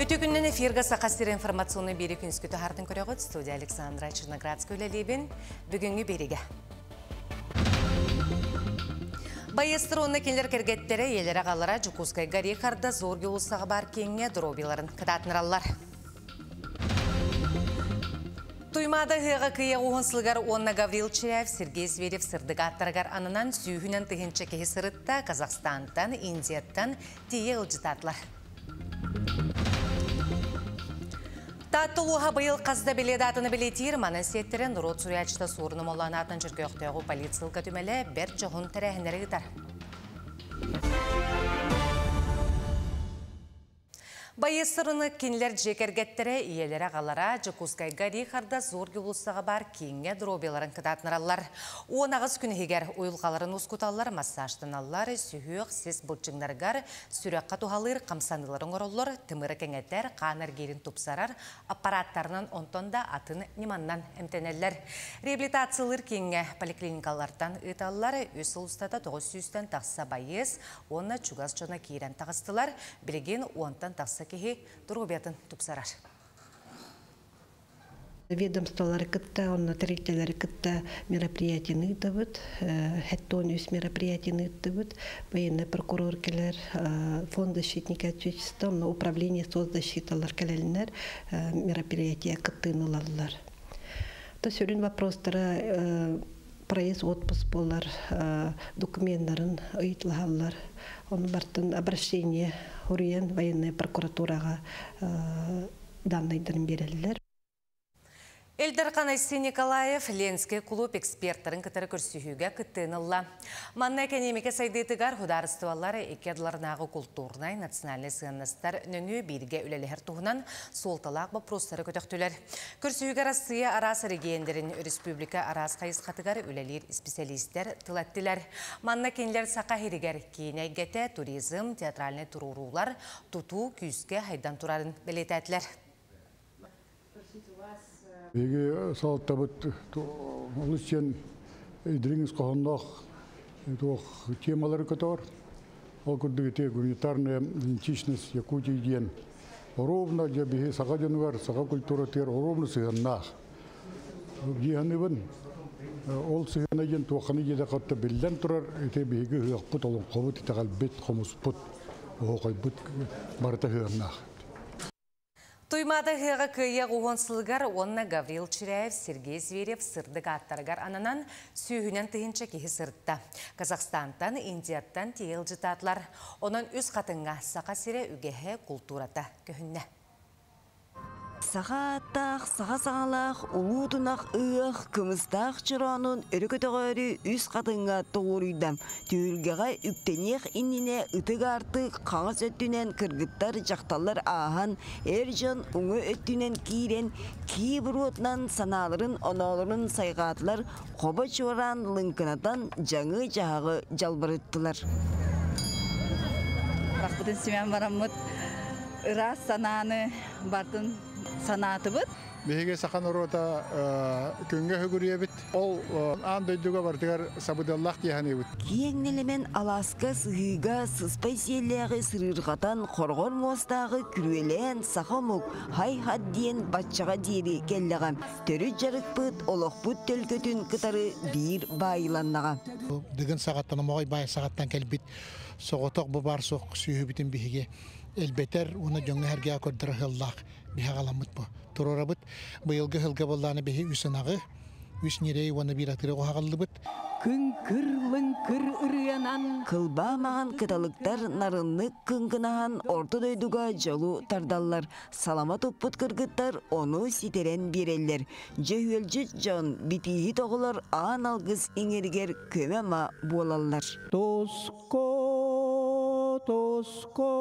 Үтүө күнүнэн эфиргэ Саха сирэ информационный биэри күнүскү таһаартын көрөҕүт. Студия Александра Черноградская үлэлиибин. Бүгүҥҥү биэригэ. Байыастар уонна кинилэр кэргэттэрэ, ийэлэрэ аҕалара Дьокуускайга Рихарда Зорги уулуссаҕа баар киэҥҥэ доруобуйаларын кытаатынараллар. Туймаада ыһыаҕа кыйа уһун сылыгар уонна Гаврил Чиряев, Сергей Зверев сырдык ааттарыгар ананан сүүһүнэн тыһыынча киһи сырытта Казахстантан, Индияттан тиийэ ыалдьытаатылар. Таатта улууһа быйыл хас да бэлиэ даатаны бэлиэтиир, манан сиэттэрэн норуот суруйааччыта Суорун Омоллоон аатынан Чөркөөхтөөҕү полиция түмэлэ бэрт дьоһун тэрээһиннэри ыытар. Байыастарыны кинилэр дьиэ кэргэттэрэ, ийэлэрэ-аҕалара Дьокуускайга Рихарда Зорги уулуссаҕа баар кииҥҥэ доруобуйаларын кытаатынараллар. 18 күн иһигэр уйулҕаларын ускуталлар, массажтаналлар, сүһүөх, сис былчыҥнарыгар, сүрэххэ туһалыыр хамсаныылары оҥороллор, тымыры кэҥэтэр, хаан эргиирин тупсарар аппараттарынан онтон да атын ньыманнан эмтэнэллэр. Реабилитациялыыр кииҥҥэ поликлиникалартан ыыталлар, үс сыл устата 900-тэн тахса байыас уонна чугас дьоно киирэн таҕыстылар. Билигин уонтан тахса киһи доруобуйатын тупсарар. Ведомстволары кытта, онно тэрилтэлэри кытта мероприятияны ыытабыт. Хэттон үс мероприятияны ыыттыбыт. Военный прокурор кэлэр, фонд защитника отечества, онно управление соцзащиталар кэлэлинэр мероприятие кыттыыны ылаллар. То сүрүн вопростара проезд отпуск буолар, документтарын ыйытылаһаллар. Ону бартын обращение хуруйан военная прокуратураҕа данныйдарын биэрэллэр. Ил Дархан Айсен Николаев Ленскэй кулууп экспертарын кытары көрсүһүүгэ кыттыыны ылла. Манна экэниэмикэ сайдыытыгар судаарыстыбалар икки ардыларынааҕы култуурнай, национальнай сыаннастар нөҥүө бииргэ үлэлэһэр туһунан суолталаах боппуруостары көтөхтүлэр. Көрсүһүүгэ Арассыыйа араас эрэгийиэннэрин республика араас хайысхатыгар үлэлиир исписэлиистэр тыл эттилэр. Манна кинилэр Саха сиригэр киинэ эйгэтэ, туризм, театральнай туруоруулар, тутуу күүскэ хайдан турарын бэлиэтээтилэр. Биһиги салалтабыт олус диэн дириҥ ис хоһоонноох туох темалары көтөҕөр. Ол курдук ити гуманитарная идентичность Якутии диэн оруобуна дьэ биһи саха дьонугар, саха культуратыгар оруобуна сыһыаннаах. Дии ол сыһыана диэн туохханы диэтэххэ биллэн турар ити биһиги ыһыахпыт, олоҥхобут, итэҕэлбит, хомуспут, оһуохайбыт барыта сыһыаннаах. Туймаада ыһыаҕа кыайыах уһун сылыгар уонна Гаврил Чиряев, Сергей Зверев сырдык ааттарыгар ананан сүүһүнэн тыһыынча киһи сырытта. Казахстантан, Индияттан тиийэ ыалдьытаатылар. Онон Үс Хатыҥҥа Саха сирэ үгэһэ, култуурата көһүннэ. Саха ааттаах, саха саҥалаах, улуу тунах ыһыах кымыстаах чороонун өрө көтөҕөөрү Үс Хатыҥҥа тоҕуоруйда. Түһүлгэҕэ үктэниэх иннинэ ытык аартык хаҥас өттүнэн кыргыттар, дьахталлар ааһан, эр дьон уҥа өттүнэн киирэн, кии буруотунан санааларын-оноолорун сайҕаатылар, хобо чуораан лыҥкынатан дьаҥы-дьаһаҕы дьалбарыттылар. Рахпытын симэн бараммыт ыраас санааны бартын санаатыбыт. Биһиги саха норуота күҥҥэ үгүрүйэбит. Ол аан дойдуга барытыгар сабыдыаллаах дии саныыбыт. Киэҥ нэлэмэн алааска сыһыыга сыспай сиэллээҕи сырыырҕатан, хорҕор муостааҕы күрүөлээн саха омук һай-һат диэн баччаҕа диэри кэллэҕэ. Төрүт дьарыкпыт олохпут төлкөтүн кытары биир баайыланнаҕа. Дыгын саҕаттан, Омоҕой баай саҕаттан кэлбит соҕотох бу баар суох сүөһүбүтүн биһиги элбэтэр уонна дьоҥҥо-сэргэҕэ көрдөрөр ыһыллаах биһи аҕаламмыт бу туруорабыт. Быйылгы ыһылга буоллаҕына биһи үс ынаҕы, үс ньирэй уонна биир атыыры оһаҕаллыбыт. Кыҥкыр-лыҥкыр ырыанан Кылбаа маҕан кыталыктар нарыннык кыҥкынаһан орто дойдуга дьолу тардаллар. Салама туппут кыргыттар ону ситэрэн биэрэллэр. Дьөһүөлдьүт дьон, битииһит оҕолор аан алгыс иҥэригэр көмө-ама буолаллар. Тоско, тоско,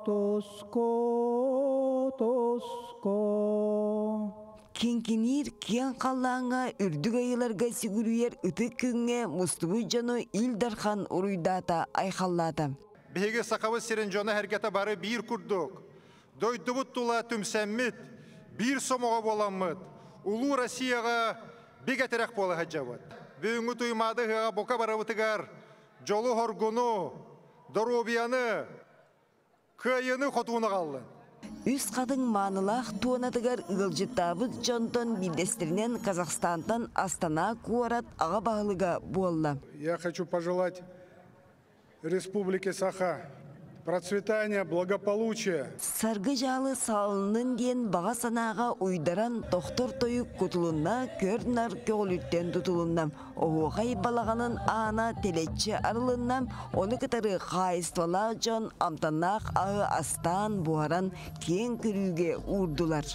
тоско, тоско. Киҥкиниир киэҥ халлааҥҥа үрдүк айыыларга сүгүрүйэр ытык күҥҥэ мустубут дьону Ил Дархан уруйдаата, айхаллаата. Биһиги Сахабыт сирин дьоно-сэргэтэ бары биир курдук, дойдубут тула түмсэммит, биир сомоҕо буоламмыт, улуу Россияҕа бигэ тирэх буола сылдьабыт. Бүгүҥҥү Туймаада ыһыаҕа бука барыбытыгар дьолу-хоргуну, доруобуйаны, кыайыыны-хотууну аҕаллын. Үс хатыҥ маанылаах туонатыгар ыалдьыттаабыт дьонтон биирдэстэринэн Казахстантан Астана куорат аҕа баһылыга буолла. Я хочу пожелать Республике Саха процветания, благополучия. Саргы дьаалы салыннын диэн баҕа санааҕа уйдаран тохтор тойук кутулунна, көр-нар көҕүлүттэн тутулунна. Оһуохай балаҕанын аана тэлэччи арылынна, ону кытары хаһаайыстыбалаах дьон амтаннаах аһы астаан, буһаран киэҥ көрүүгэ уурдулар.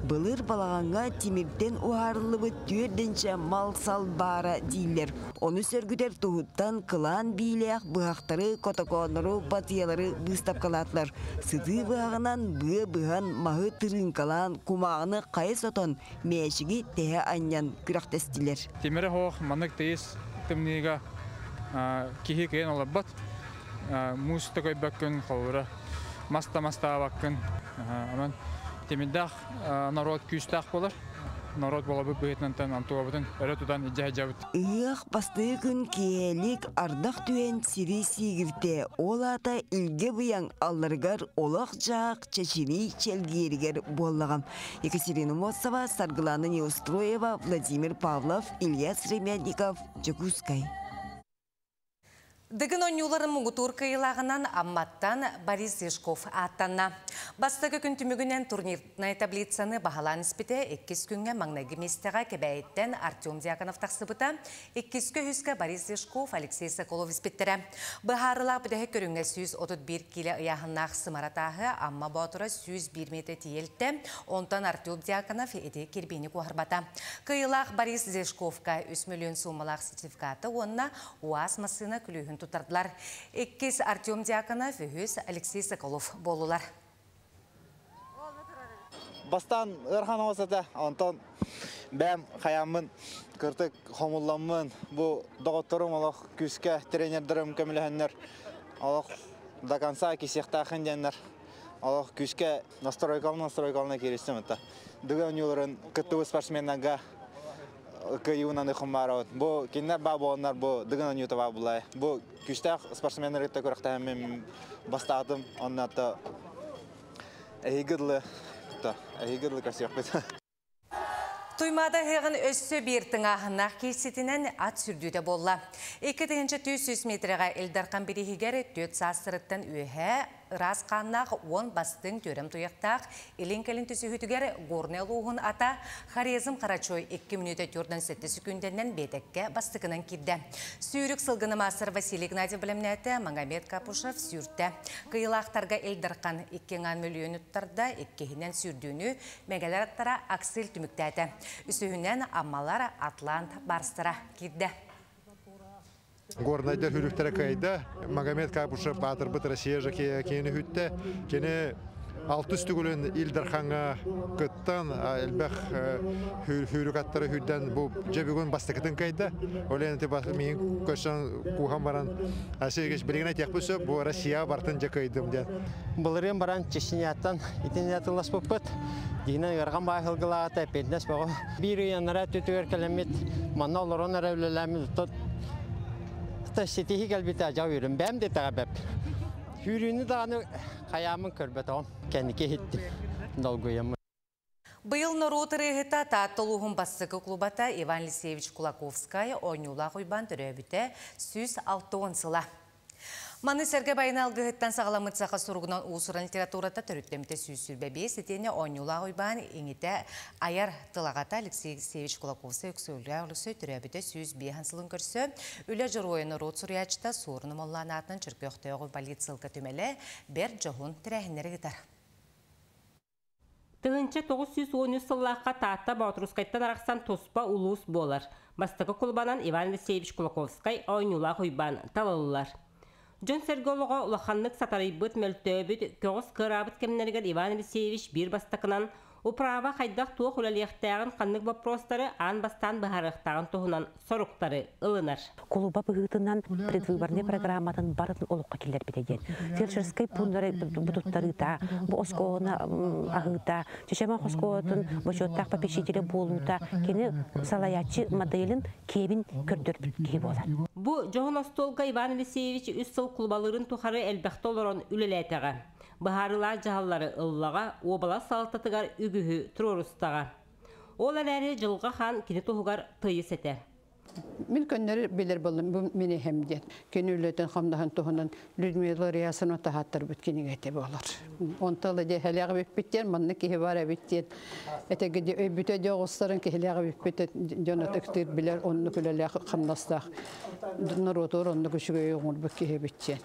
Былыр балаҕаҥҥа тимиртэн уһаарыллыбыт түөрдэнчэ мал-сал баара дииллэр. Ону сөргүтэр туһуттан кылаан биилээх быһахтары, котокооннору, батыйалары быыстапкалаатылар. Сытыы быһаҕынан быа быһан, маһы тырыыҥкалаан, кумааҕыны хайа сотон, мээчиги тэһэ анньан күрэхтэстилэр. Тимирэ суох маннык тыйыс тымныыга киһи кыайан олорбот. Муус да көйбөккүн, холобура мас да мастаабаккын. Онон тимирдээх норуот күүстээх буолар. Норуот буолабыт быһыытынан антуобутун өрө тутан илдьэ сылдьабыт. Ыһыах бастакы күн киэһэлик ардах түһэн сири сиигиртэ. Ол аата илгэ быйаҥ алларыгар олох-дьаһах чэчирий чэлгиэригэр буоллаҕа. Екатерина Мосова, Саргылана Неустроева, Владимир Павлов, Илья Сремянников, Дьокуускай. Дыгын оонньууларын муҥутуур кыайыылааҕынан Амматтан Борис Зежков ааттанна. Бастакы күн түмүгүнэн турнирнай таблицаны баһылаан испитэ, иккис күҥҥэ маҥнайгы миэстэҕэ Кэбээйиттэн Артем Дьяконов тахсыбыта, иккискэ үһүскэ Борис Зежков, Алексей Соколов испиттэрэ. Быһаарыылаах бүтэһик көрүҥҥэ 131 киилэ ыйааһыннаах сымара тааһы Амма Боотура 101 миэтэ тиийэлтэ, онтон Артем Дьяконов ити кирбиини куоһарбата. Кыайыылаах Борис Зежковка 3 миллион суумалаах сертификаты уонна УАЗ массыына күлүүһүн туттардылар. Иккис Артем Дьяконов, үһүс Алексей Соколов буоллулар. Бастаан ыарахан оҕус онтон бэм хаяммын кыртык хомулламмын бу доҕотторум олох күүскэ тренердэрим көмөлөһөннөр олох до конца кисиэхтаахын диэннэр олох күүскэ настройкалана настройкалана кииристим это Дыгын оонньууларын кыттыбыт спортсменнарга кыайыынан хоммааробут. Бу кинилэр баа буоланнар бу Дыгын оонньуута баа булай. Бу күүстээх спортсменнары кытта күрэхтэһэммин бастаатым. Онно эһиги дылы эһиги дылы көрсүөхпүт. Туймаада ыһыаҕын өссө биир тыҥааһыннаах киирситинэн ат сүүрдүүтэ буолла. 2400 метрэҕэ Ил Дархан бирииһигэр 4 саастарыттан үөһэ ыраас хааннаах 10 бастыҥ түөрэм туйахтаах илин-кэлин түсүһүүтүгэр Горнай улууһун ата Хорезм Харачой 2 мүнүүтэ 47 секүндэнэн биэтэккэ бастакынан киирдэ. Сүүрүк сылгыны маастар Василий Игнатьев бэлэмнээтэ, Магомед Капушев сүүртэ. Кыайыылаахтарга Ил Дархан 2 мөлүйүөн туттарда, иккиһинэн сүүрдүүнү Мэҥэлэр аттара Аксиль түмүктээтэ. Үсүһүнэн Аммалар Атлант барстара киирдэ. Горнайдар сүүрүктэрэ кыайда. Магомед Капушев баатырбыт Россия жокейа кини хүттэ. Кини алтыс төгүлүн Ил Дархаҥҥа кыттан элбэх сүүрүк аттары сүүрдэн бу дьэ бүгүн бастакытын кыайда. Ол эн миин көрсөн кууһан баран Асегеш билигин этиэхпит сөп бу Россия бартын дьэ кыайдым диэн. Былырыын баран Чечняттан итиннэ тылласпыппыт. Дина ыархан баай сылгылаата эппиэтинэс бөҕө. Биир ыйаннара түтүгэр кэлэммит манна олорон эрэ үлэлээммит та ситиһи кэлбитэ жау үрүм бэм де бэп. Сүүрүүнү даҕаны хайаамын көрбөтөҕүм. Кэнники иһиттим. Долгуйаммын. Быйыл норуот ырыаһыта Таатта улууһун бастакы кулубата Иван Елисеевич Кулаковскай Оонньуулаах Уйбаан төрөөбүтэ 160 сыла. Маны сэргэ Байанай алгыһыттан саҕаламмыт саха суругунан уус-уран литературата төрүттэммитэ 125 итиэннэ Оонньуулаах Уйбаан иҥитэ айар тыл аҕата Алексей Алексеевич Кулаковскай Өксөкүлээх Өлөксөй төрөөбүтэ 105 сылын көрсө Үлэ Дьоруойа норуот суруйааччыта Суорун Омоллоон аатынан Чөркөөхтөөҕү политсыылка түмэлэ бэрт дьоһун тэрээһиннэри ыытар. 1913 сыллаахха Таатта Боотурускайтан арахсан туспа улуус буолар. Бастакы кулубанан Иван Алексеевич Кулаковскай Оонньуулаах Уйбаан талыллар. Дьон-сэргэ олоҕо улаханнык сатарыйбыт, мөлтөөбүт, көҕүс кыараабыт кэмнэригэр Иван Алексеевич биир бастакынан Управа хайдах туох үлэлиэхтээҕин, ханнык боппуруостары аан бастаан быһаарыахтааҕын туһунан соруктары ылынар. Кулуба быһыытынан предвыборный программатын барытын олоххо киллэрбитэ диэн. Фельдшерскай пууннары бутуттарыыта, бу оскуоланы аһыыта, Чечема оскуолатын бочуоттаах попечителэ буолуута кини салайааччы моделин киэбин көрдөрбүт киһи буолар. Бу дьоһун остуолга Иван Елисеевич үс сыл кулубалыырын тухары элбэхтэ олорон үлэлээтэҕэ. Быһаарыылаах дьаһаллары ыллаҕа, уобалас салалтатыгар үгүһү туруорустаҕа. Ол эрээри Дьылҕа Хаан кини туһугар тыйыс этэ. Мин көннөрү билэр буоллум, бу мин эһэм диэн. Кини үлэтин хамнаһын туһунан Людмила Рясова таһааттарбыт кинигэтэ буолар. Онто ыла дьэ эһэлээх эбиппит диэн, маннык киһи бар эбит диэн этэги дьэ өйбүтэ дьэ оҕустарын киһилээх эбиппит дьон ытыктыыр билэр оннук үлэлээх хамнастаах норуотугар оннук үчүгэй оҥорбут киһи эбит диэн.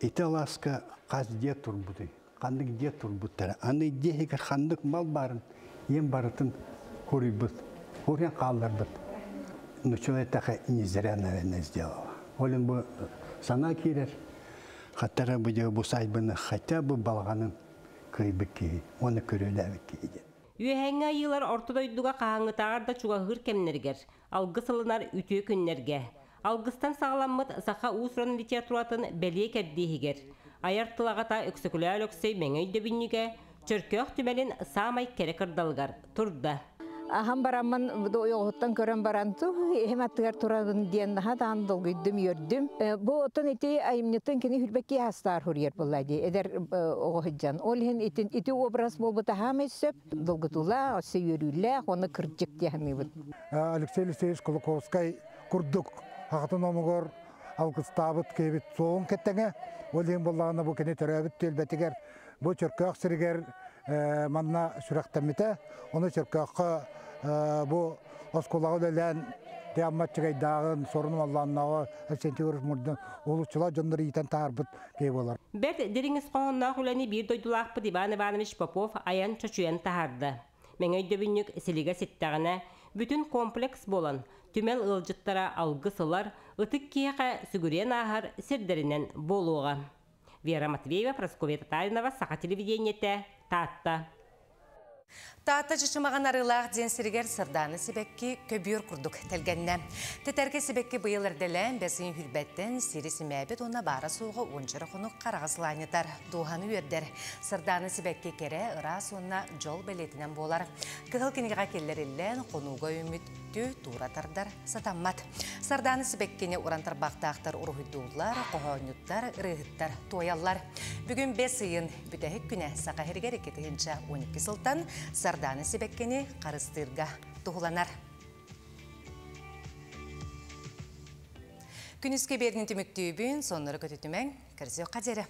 Ити алааска хас дьиэ турбутуй? Ханнык дьиэ турбуттара? Аны дьиэ иһигэр ханнык мал баарын ийэм барытын хуруйбут, хуруйан хаалларбыт. Ну, человек так не зря, наверное, сделала. Ол бу санаа киирэр, хаттара бу дьэ бу сайбыны хотя бы балаҕанын кыайбыт киһи, уонна көрүөлээбит киһи диэн. Үөһээҥҥи айыылар орто дойдуга хаһааҥҥытааҕар да чугаһыыр кэмнэригэр, алгыс ылынар үтүө күннэргэ, алгыстан саҕаламмыт саха уус-уран литературатын бэлиэ кэрдииһигэр, айар тыл аҕата Өксөкүлээх Өлөксөй Мэҥэ өйдөбүнньүгэ Чөркөөх түмэлин саамай кэрэ кырдалыгар турда. Аһан бараммын ойоҕуттан көрөн баран эһим аттыгар турабын диэн наһаа даҕаны долгуйдум, үөрдүм. Бу оттон ити айымньытын кини хүрбэкки аастаар хуруйар буолла дии эдэр оҕо сылдьан. Ол иһин итин ити образ буолбута хаамай сөп. Долгутуулаах, өссө үөрүүлээх уонна кырдьык дии саныыбын. Алексей Алексеевич Кулаковскай курдук хахатын омугар алгыстаабыт киһибит суоҕун кэтэҥэ. Ол иһин буоллаҕына бу кини төрөөбүт түөлбэтигэр бу Чөркөөх сиригэр манна сүрэхтэммитэ. Ону Чөркөөххө бу оскуолаҕа үлэлээн Амма Чыгайдааҕын, Сорун Маллааннааҕы Алексей Егорович Мурдун уһулуччулаах дьоннору иитэн таһаарбыт киһи буолар. Бэрт дириҥ ис хоһоонноох үлэни биир дойдулаахпыт Иван Иванович Попов айан чочуйан таһаарда. Мэҥэ өйдөбүнньүк силигэ ситтэҕинэ, бүтүн комплекс буолан, түмэл ыалдьыттара алгыс ылар, ытык киһиэхэ сүгүрүйэн ааһар сирдэринэн буолуоҕа. Вера Матвеева, Прасковья Татаринова, Саха телевидениетэ, Таатта. Таатта Чычымаҕын Арыылаах диэн сиригэр сардаана сибэкки көбүөр курдук тэлгэннэ. Тэтэргэ сибэкки быйыл эрдэлээн бэс ыйын хүрбэттэн сири симээбит уонна баара-суоҕа уонча хонук хараҕа сылаанньытар, дууһаны үөрдэр. Сардаана сибэкки кэрэ, ыраас уонна дьол бэлиэтинэн буолар. Кыһыл кинигэҕэ киллэриллэн, хонууга үүммүттүү туура тардар сатаммат. Сардаана сибэккини уран тарбахтаахтар уруһуйдууллар, хоһоонньуттар, ырыаһыттар туойаллар. Бүгүн бэс ыйын бүтэһик күнэ Саха сиригэр 2012 сылтан Сардаана сибэккини харыстыырга туһуланар. Күнүскэ бердин түмүктүүбүн, соннору көтүтүмэҥ, көрсүөххэ диэри.